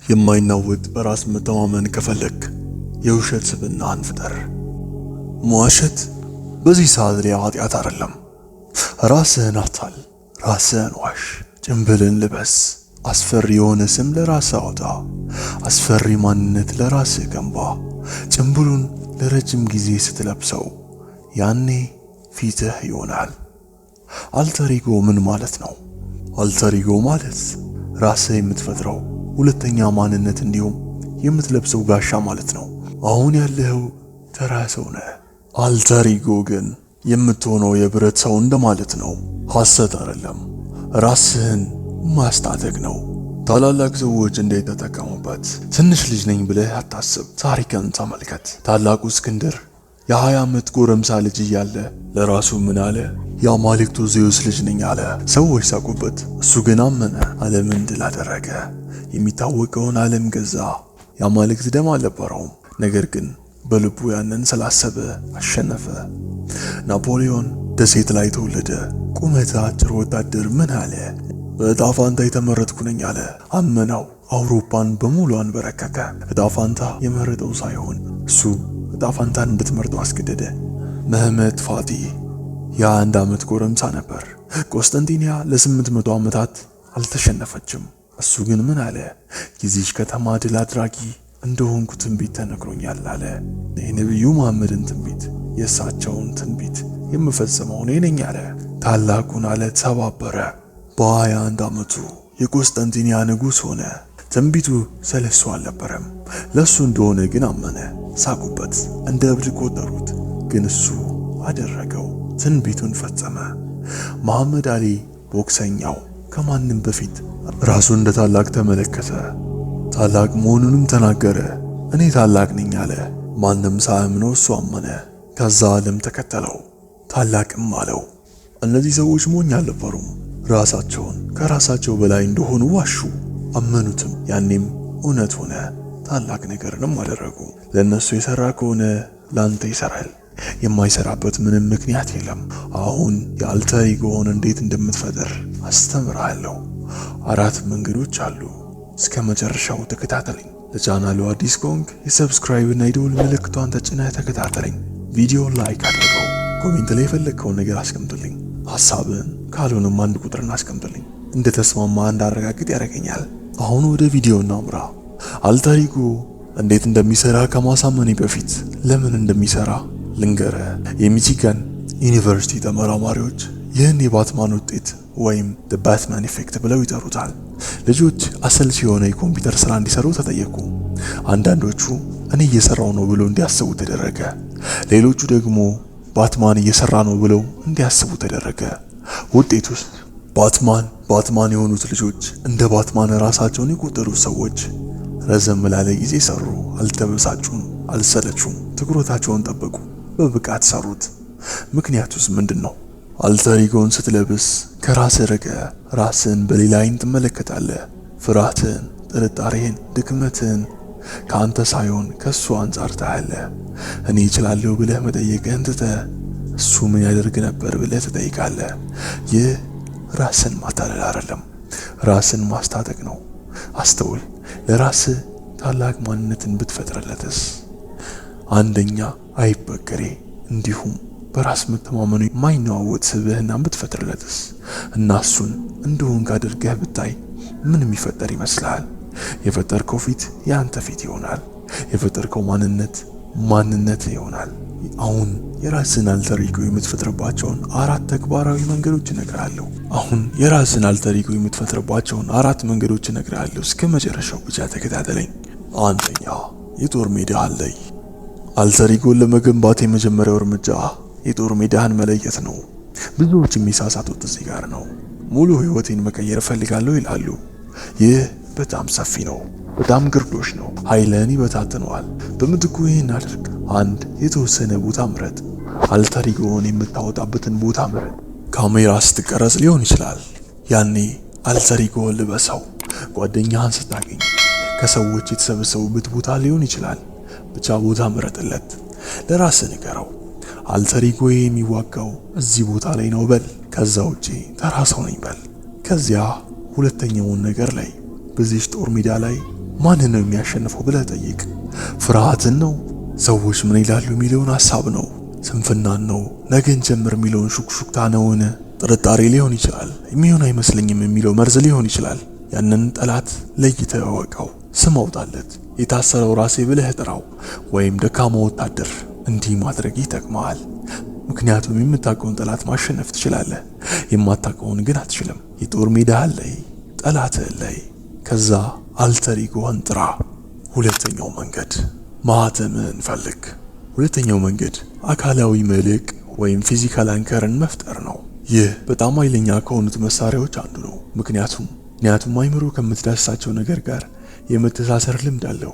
የማይናወጥ በራስ መተማመን ከፈለክ የውሸት ስብዕናህን ፍጠር። መዋሸት በዚህ ሰዓት ላይ ኃጢአት አይደለም። ራስህን አታል፣ ራስህን ዋሽ፣ ጭንብልን ልበስ። አስፈሪ የሆነ ስም ለራስህ አውጣ። አስፈሪ ማንነት ለራስህ ገንባ። ጭንብሉን ለረጅም ጊዜ ስትለብሰው ያኔ ፊትህ ይሆናል። Alter ego ምን ማለት ነው? Alter ego ማለት ራስህ የምትፈጥረው ሁለተኛ ማንነት እንዲሁም የምትለብሰው ጋሻ ማለት ነው። አሁን ያለኸው ተራ ሰው ነህ። Alter ego ግን የምትሆነው የብረት ሰው እንደማለት ነው። ሐሰት አይደለም፣ ራስህን ማስታጠቅ ነው። ታላላቅ ሰዎች እንዴት ተጠቀሙበት? ትንሽ ልጅ ነኝ ብለህ አታስብ። ታሪክን ተመልከት። ታላቁ እስክንድር የ20 ዓመት ጎረምሳ ልጅ እያለ ለራሱ ምን አለ? የአማልክቱ ዜውስ ልጅ ነኝ አለ። ሰዎች ሳቁበት፣ እሱ ግን አመነ። ዓለምን ድል አደረገ። የሚታወቀውን ዓለም ገዛ። የአማልክት ደም አልነበረውም፣ ነገር ግን በልቡ ያንን ስላሰበ አሸነፈ። ናፖሊዮን ደሴት ላይ ተወለደ። ቁመተ አጭር ወታደር ምን አለ? በዕጣ ፋንታ የተመረጥኩ ነኝ አለ። አመናው። አውሮፓን በሙሉ አንበረከከ። ዕጣ ፋንታ የመረጠው ሳይሆን እሱ ዕጣ ፋንታን እንድትመርጠው አስገደደ። መህመት ፋቲህ የ1 ዓመት ጎረምሳ ነበር። ቆስጠንጢንያ ለ800 ዓመታት አልተሸነፈችም። እሱ ግን ምን አለ? የዚህች ከተማ ድል አድራጊ እንደሆንኩ ትንቢት ተነግሮኛል አለ። የነቢዩ መሐመድን ትንቢት፣ የእሳቸውን ትንቢት የምፈጽመው እኔ ነኝ አለ። ታላቁን አለት ሰባበረ። በ21 ዓመቱ የቆስጠንጢንያ ንጉሥ ሆነ። ትንቢቱ ስለሱ አልነበረም፣ ለሱ እንደሆነ ግን አመነ። ሳቁበት፣ እንደ እብድ ቆጠሩት። ግን እሱ አደረገው፣ ትንቢቱን ፈጸመ። መሐመድ አሊ ቦክሰኛው ከማንም በፊት ራሱን እንደ ታላቅ ተመለከተ። ታላቅ መሆኑንም ተናገረ። እኔ ታላቅ ነኝ አለ። ማንም ሳያምነው እሱ አመነ። ከዛ ዓለም ተከተለው፣ ታላቅም አለው። እነዚህ ሰዎች ሞኝ አልነበሩም። ራሳቸውን ከራሳቸው በላይ እንደሆኑ ዋሹ፣ አመኑትም። ያኔም እውነት ሆነ። ታላቅ ነገርንም አደረጉ። ለእነሱ የሰራ ከሆነ ለአንተ ይሰራል። የማይሰራበት ምንም ምክንያት የለም። አሁን የ alter ego ህን እንዴት እንደምትፈጥር አስተምርሃለሁ። አራት መንገዶች አሉ። እስከ መጨረሻው ተከታተለኝ። ለቻናሉ አዲስ ከሆንክ የ subscribe እና የደወል ምልክቷን ተጭነህ ተከታተለኝ። ቪዲዮ like አድርገው። Comment ላይ የፈለግከውን ነገር አስቀምጥልኝ። ሀሳብን ካልሆነም አንድ ቁጥርን አስቀምጥልኝ። እንደተስማማ እንዳረጋግጥ ያደርገኛል። አሁን ወደ ቪዲዮ እናምራ። Alter ego እንዴት እንደሚሰራ ከማሳመኔ በፊት ለምን እንደሚሰራ ልንገርህ። የሚቺጋን ዩኒቨርሲቲ ተመራማሪዎች ይህን የባትማን ውጤት ወይም Batman effect ብለው ይጠሩታል። ልጆች አሰልቺ የሆነ የኮምፒውተር ስራ እንዲሰሩ ተጠየቁ። አንዳንዶቹ እኔ እየሰራሁ ነው ብለው እንዲያስቡ ተደረገ። ሌሎቹ ደግሞ ባትማን እየሰራ ነው ብለው እንዲያስቡ ተደረገ። ውጤቱስ? ባትማን ባትማን የሆኑት ልጆች እንደ ባትማን ራሳቸውን የቆጠሩ ሰዎች ረዘም ላለ ጊዜ ሰሩ። አልተበሳጩም፣ አልሰለቹም፣ ትኩረታቸውን ጠበቁ፣ በብቃት ሰሩት። ምክንያቱስ ምንድን ነው? Alter ego ን ስትለብስ ከራስህ ርቀህ ራስህን በሌላ አይን ትመለከታለህ። ፍርሃትህን፣ ጥርጣሬህን፣ ድክመትህን ከአንተ ሳይሆን ከእሱ አንጻር ታያለህ። እኔ እችላለሁ ብለህ መጠየቅህን ትተህ እሱ ምን ያደርግ ነበር ብለህ ትጠይቃለህ። ይህ ራስን ማታለል አይደለም፣ ራስን ማስታጠቅ ነው። አስተውል። ለራስህ ታላቅ ማንነትን ብትፈጥርለትስ? አንደኛ አይበገሬ እንዲሁም በራስ መተማመኑ የማይነዋወጥ ስብዕናን ብትፈጥርለትስ? እና እሱን እንደሆንክ አድርገህ ብታይ ምን የሚፈጠር ይመስልሃል? የፈጠርከው ፊት የአንተ ፊት ይሆናል። የፈጠርከው ማንነት ማንነት ይሆናል። አሁን የራስን alter ego የምትፈጥርባቸውን አራት ተግባራዊ መንገዶች እነግርሃለሁ። አሁን የራስን alter ego የምትፈጥርባቸውን አራት መንገዶች እነግርሃለሁ። እስከ መጨረሻው ብቻ ተከታተለኝ። አንደኛ፣ የጦር ሜዳህን ለይ። Alter ego ን ለመገንባት የመጀመሪያው እርምጃ የጦር ሜዳህን መለየት ነው። ብዙዎች የሚሳሳቱት እዚህ ጋር ነው። ሙሉ ህይወቴን መቀየር እፈልጋለሁ ይላሉ። ይህ በጣም ሰፊ ነው፣ በጣም ግርዶሽ ነው። ኃይልህን ይበታትነዋል። በምትኩ ይህን አድርግ። አንድ የተወሰነ ቦታ ምረጥ። Alter ego ን የምታወጣበትን ቦታ ምረጥ። ካሜራ ስትቀረጽ ሊሆን ይችላል። ያኔ alter ego ን ልበሰው። ጓደኛህን ስታገኝ ከሰዎች የተሰበሰቡበት ቦታ ሊሆን ይችላል። ብቻ ቦታ ምረጥለት። ለራስህ ንገረው። Alter ego ዬ የሚዋጋው እዚህ ቦታ ላይ ነው በል። ከዛ ውጪ ተራ ሰው ነኝ በል። ከዚያ ሁለተኛውን ነገር ላይ በዚህ ጦር ሜዳ ላይ ማንን ነው የሚያሸንፈው ብለህ ጠይቅ። ፍርሃትን ነው? ሰዎች ምን ይላሉ የሚለውን ሐሳብ ነው? ስንፍናን ነው? ነገን ጀምር የሚለውን ሹክሹክታ ነውን? ጥርጣሬ ሊሆን ይችላል። የሚሆን አይመስለኝም የሚለው መርዝ ሊሆን ይችላል። ያንን ጠላት ለይተህ እወቀው። ስም አውጣለት። የታሰረው ራሴ ብለህ ጥራው፣ ወይም ደካማ ወታደር። እንዲህ ማድረግ ይጠቅመሃል። ምክንያቱም የምታውቀውን ጠላት ማሸነፍ ትችላለህ፣ የማታውቀውን ግን አትችልም። የጦር ሜዳህን ላይ፣ ጠላትህን ላይ፣ ከዛ alter ego ህን ጥራ። ሁለተኛው መንገድ ማህተምህን ፈልግ። ሁለተኛው መንገድ አካላዊ መልህቅ ወይም physical anchor ን መፍጠር ነው። ይህ በጣም ኃይለኛ ከሆኑት መሳሪያዎች አንዱ ነው። ምክንያቱም አይምሮ ከምትዳስሳቸው ነገር ጋር የመተሳሰር ልምድ አለው።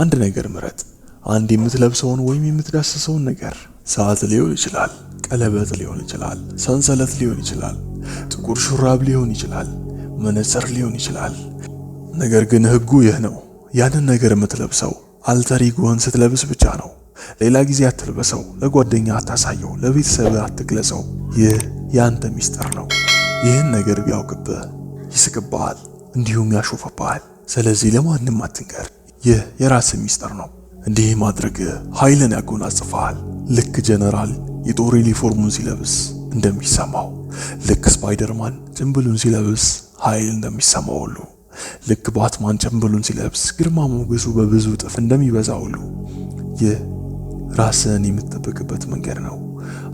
አንድ ነገር ምረጥ። አንድ የምትለብሰውን ወይም የምትዳስሰውን ነገር። ሰዓት ሊሆን ይችላል፣ ቀለበት ሊሆን ይችላል፣ ሰንሰለት ሊሆን ይችላል፣ ጥቁር ሹራብ ሊሆን ይችላል፣ መነጽር ሊሆን ይችላል። ነገር ግን ህጉ ይህ ነው። ያንን ነገር የምትለብሰው alter ego ህን ስትለብስ ብቻ ነው። ሌላ ጊዜ አትልበሰው፣ ለጓደኛ አታሳየው፣ ለቤተሰብ አትግለጸው። ይህ የአንተ ሚስጥር ነው። ይህን ነገር ቢያውቅብህ ይስቅብሃል፣ እንዲሁም ያሾፍብሃል። ስለዚህ ለማንም አትንገር። ይህ የራስህ ሚስጥር ነው። እንዲህ ማድረግ ኃይልን ያጎናጽፈሃል። ልክ ጀነራል የጦር ዩኒፎርሙን ሲለብስ እንደሚሰማው፣ ልክ ስፓይደርማን ጭንብሉን ሲለብስ ኃይል እንደሚሰማው ሁሉ፣ ልክ ባትማን ጭንብሉን ሲለብስ ግርማ ሞገሱ በብዙ እጥፍ እንደሚበዛ ሁሉ፣ ይህ ራስህን የምትጠብቅበት መንገድ ነው።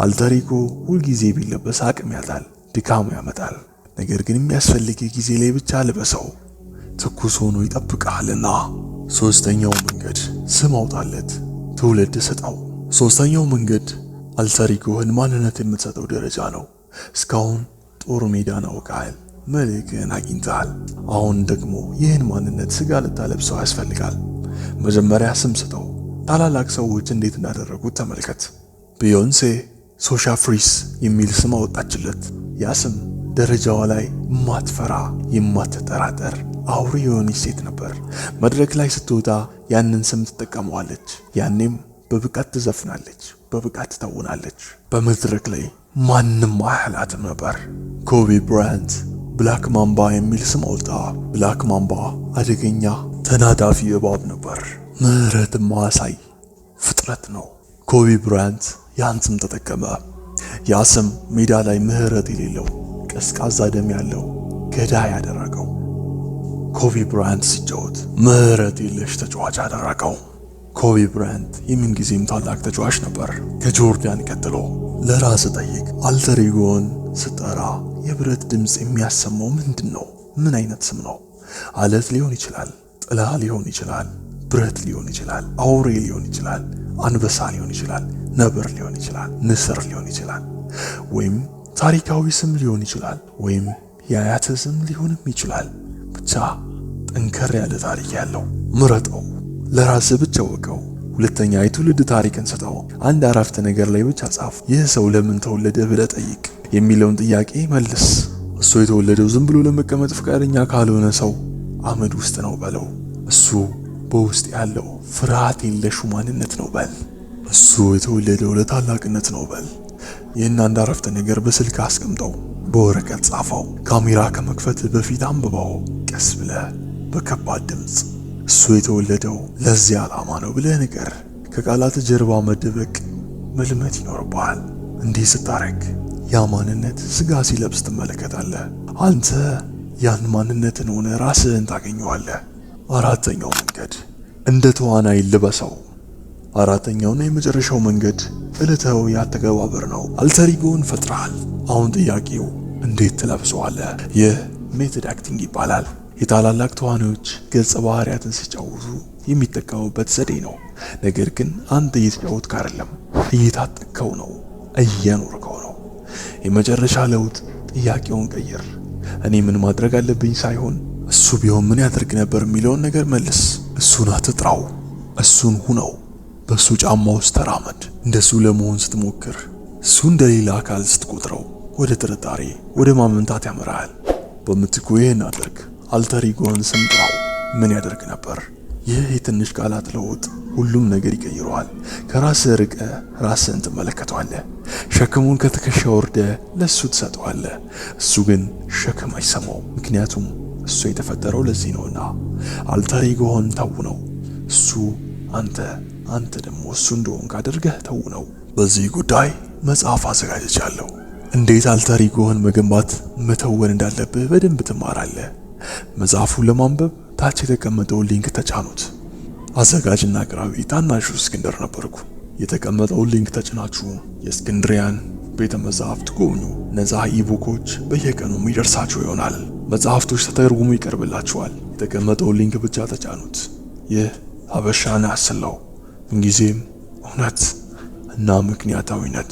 Alter ego ሁልጊዜ ቢለበስ አቅም ያጣል፣ ድካም ያመጣል። ነገር ግን የሚያስፈልግ ጊዜ ላይ ብቻ ልበሰው፣ ትኩስ ሆኖ ይጠብቅሃልና። ሶስተኛው መንገድ ስም አውጣለት፣ ትውልድ ስጠው። ሶስተኛው መንገድ alter ego ህን ማንነት የምትሰጠው ደረጃ ነው። እስካሁን ጦር ሜዳን አውቀሃል፣ መልህቅህን አግኝተሃል። አሁን ደግሞ ይህን ማንነት ስጋ ልታለብሰው ያስፈልጋል። መጀመሪያ ስም ስጠው። ታላላቅ ሰዎች እንዴት እንዳደረጉት ተመልከት። ቢዮንሴ ሶሻ ፍሪስ የሚል ስም አወጣችለት። ያ ስም ደረጃዋ ላይ የማትፈራ፣ የማትጠራጠር አውሬ የሆነች ሴት ነበር። መድረክ ላይ ስትወጣ ያንን ስም ትጠቀመዋለች። ያኔም በብቃት ትዘፍናለች፣ በብቃት ትተውናለች። በመድረክ ላይ ማንም አያህላትም ነበር። ኮቢ ብራያንት Black Mamba የሚል ስም አወጣ። Black Mamba አደገኛ ተናዳፊ እባብ ነበር። ምህረት ማሳይ ፍጥረት ነው። ኮቢ ብራያንት ያን ስም ተጠቀመ። ያ ስም ሜዳ ላይ ምህረት የሌለው፣ ቀዝቃዛ ደም ያለው ገዳይ ያደረገው። ኮቢ ብራያንት ሲጫወት ምህረት የለሽ ተጫዋች ያደረገው። ኮቢ ብራያንት የምንጊዜም ታላቅ ተጫዋች ነበር፣ ከጆርዳን ቀጥሎ። ለራስ ጠይቅ። Alter ego ን ስጠራ የብረት ድምፅ የሚያሰማው ምንድን ነው? ምን አይነት ስም ነው? አለት ሊሆን ይችላል፣ ጥላ ሊሆን ይችላል፣ ብረት ሊሆን ይችላል፣ አውሬ ሊሆን ይችላል፣ አንበሳ ሊሆን ይችላል፣ ነብር ሊሆን ይችላል፣ ንስር ሊሆን ይችላል፣ ወይም ታሪካዊ ስም ሊሆን ይችላል፣ ወይም የአያትህ ስም ሊሆንም ይችላል። ብቻ ጠንከር ያለ ታሪክ ያለው ምረጠው። ለራስህ ብቻ ወቀው። ሁለተኛ የትውልድ ታሪክን ስጠው። አንድ አረፍተ ነገር ላይ ብቻ ጻፍ። ይህ ሰው ለምን ተወለደ ብለህ ጠይቅ የሚለውን ጥያቄ መልስ። እሱ የተወለደው ዝም ብሎ ለመቀመጥ ፈቃደኛ ካልሆነ ሰው አመድ ውስጥ ነው በለው። እሱ በውስጥ ያለው ፍርሃት የለሹ ማንነት ነው በል። እሱ የተወለደው ለታላቅነት ነው በል። ይህን አንድ አረፍተ ነገር በስልክ አስቀምጠው፣ በወረቀት ጻፈው። ካሜራ ከመክፈት በፊት አንብበው፣ ቀስ ብለህ በከባድ ድምፅ። እሱ የተወለደው ለዚህ ዓላማ ነው ብለህ ንገር። ከቃላት ጀርባ መደበቅ መልመድ ይኖርብሃል። እንዲህ ስታረግ ያ ማንነት ስጋ ሲለብስ ትመለከታለህ። አንተ ያን ማንነትን ሆነ ራስህን ታገኘዋለህ። አራተኛው መንገድ እንደ ተዋናይ ልበሰው። አራተኛውና የመጨረሻው መንገድ ዕለታዊ አተገባበር ነው። Alter ego ን ፈጥረሃል። አሁን ጥያቄው እንዴት ትለብሰዋለህ? ይህ method acting ይባላል። የታላላቅ ተዋናዮች ገጸ ባህሪያትን ሲጫወቱ የሚጠቀሙበት ዘዴ ነው። ነገር ግን አንተ እየተጫወትክ አይደለም፣ እየታጠቅከው ነው፣ እየኖርከው ነው። የመጨረሻ ለውጥ ጥያቄውን ቀይር። እኔ ምን ማድረግ አለብኝ ሳይሆን እሱ ቢሆን ምን ያደርግ ነበር የሚለውን ነገር መልስ። እሱን አትጥራው፣ እሱን ሁነው። በእሱ ጫማ ውስጥ ተራመድ። እንደሱ ለመሆን ስትሞክር እሱ እንደሌላ አካል ስትቆጥረው ወደ ጥርጣሬ፣ ወደ ማመንታት ያመራሃል። በምትኩ ይህን አድርግ። Alter ego ን ስም ጥራው። ምን ያደርግ ነበር? ይህ የትንሽ ቃላት ለውጥ ሁሉም ነገር ይቀይረዋል። ከራስህ ርቀህ ራስህን ትመለከተዋለህ። ሸክሙን ከትከሻ ወርደህ ለእሱ ትሰጠዋለህ። እሱ ግን ሸክም አይሰማውም፣ ምክንያቱም እሱ የተፈጠረው ለዚህ ነውና alter ego ህን ተውነው። እሱ አንተ፣ አንተ ደግሞ እሱ እንደሆንክ አድርገህ ተውነው። በዚህ ጉዳይ መጽሐፍ አዘጋጅቻለሁ። እንዴት alter ego ህን መገንባት መተወን እንዳለብህ በደንብ ትማራለህ። መጽሐፉን ለማንበብ ታች የተቀመጠውን link ተጫኑት። አዘጋጅና አቅራቢ ታናሹ እስክንድር ነበርኩ። የተቀመጠውን link ተጭናችሁ የእስክንድሪያን ቤተ መጻሕፍት ጎብኙ። ነፃ ebook ኦች በየቀኑ የሚደርሳችሁ ይሆናል። መጽሐፍቶች ተተርጉሞ ይቀርብላችኋል። የተቀመጠውን link ብቻ ተጫኑት። ይህ ሀበሻን ያስለው ምንጊዜም እውነት እና ምክንያታዊነት።